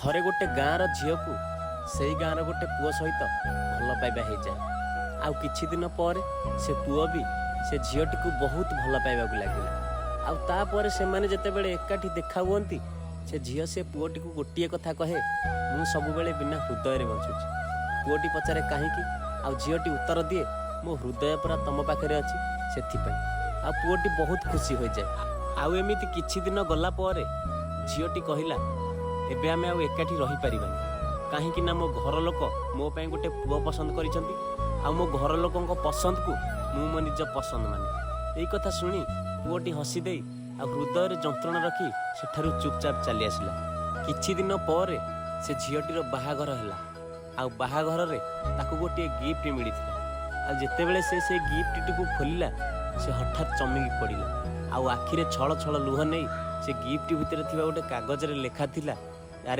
ଥରେ ଗୋଟେ ଗାଁର ଝିଅକୁ ସେଇ ଗାଁର ଗୋଟେ ପୁଅ ସହିତ ଭଲ ପାଇବା ହେଇଯାଏ। ଆଉ କିଛି ଦିନ ପରେ ସେ ପୁଅ ବି ସେ ଝିଅଟିକୁ ବହୁତ ଭଲ ପାଇବାକୁ ଲାଗିଲା। ଆଉ ତାପରେ ସେମାନେ ଯେତେବେଳେ ଏକାଠି ଦେଖା ହୁଅନ୍ତି, ସେ ଝିଅ ସେ ପୁଅଟିକୁ ଗୋଟିଏ କଥା କହେ, "ମୁଁ ସବୁବେଳେ ବିନା ହୃଦୟରେ ବଞ୍ଚୁଛି।" ପୁଅଟି ପଚାରେ, "କାହିଁକି?" ଆଉ ଝିଅଟି ଉତ୍ତର ଦିଏ, "ମୋ ହୃଦୟ ପରା ତମ ପାଖରେ ଅଛି, ସେଥିପାଇଁ।" ଆଉ ପୁଅଟି ବହୁତ ଖୁସି ହୋଇଯାଏ। ଆଉ ଏମିତି କିଛି ଦିନ ଗଲା ପରେ ଝିଅଟି କହିଲା, "ଏବେ ଆମେ ଆଉ ଏକାଠି ରହିପାରିବାନି, କାହିଁକି ନା ମୋ ଘର ଲୋକ ମୋ ପାଇଁ ଗୋଟେ ପୁଅ ପସନ୍ଦ କରିଛନ୍ତି ଆଉ ମୋ ଘର ଲୋକଙ୍କ ପସନ୍ଦକୁ ମୁଁ ମୋ ନିଜ ପସନ୍ଦ ମାନେ।" ଏଇ କଥା ଶୁଣି ପୁଅଟି ହସି ଦେଇ ଆଉ ହୃଦୟରେ ଯନ୍ତ୍ରଣା ରଖି ସେଠାରୁ ଚୁପଚାପ ଚାଲି ଆସିଲା। କିଛି ଦିନ ପରେ ସେ ଝିଅଟିର ବାହାଘର ହେଲା ଆଉ ବାହାଘରରେ ତାକୁ ଗୋଟିଏ ଗିଫ୍ଟ ମିଳିଥିଲା। ଆଉ ଯେତେବେଳେ ସେ ସେ ଗିଫ୍ଟଟିକୁ ଖୋଲିଲା, ସେ ହଠାତ୍ ଚମକି ପଡ଼ିଲା ଆଉ ଆଖିରେ ଛଳ ଛଳ ଲୁହ ନେଇ ସେ ଗିଫ୍ଟ ଭିତରେ ଥିବା ଗୋଟେ କାଗଜରେ ଲେଖା ଥିଲା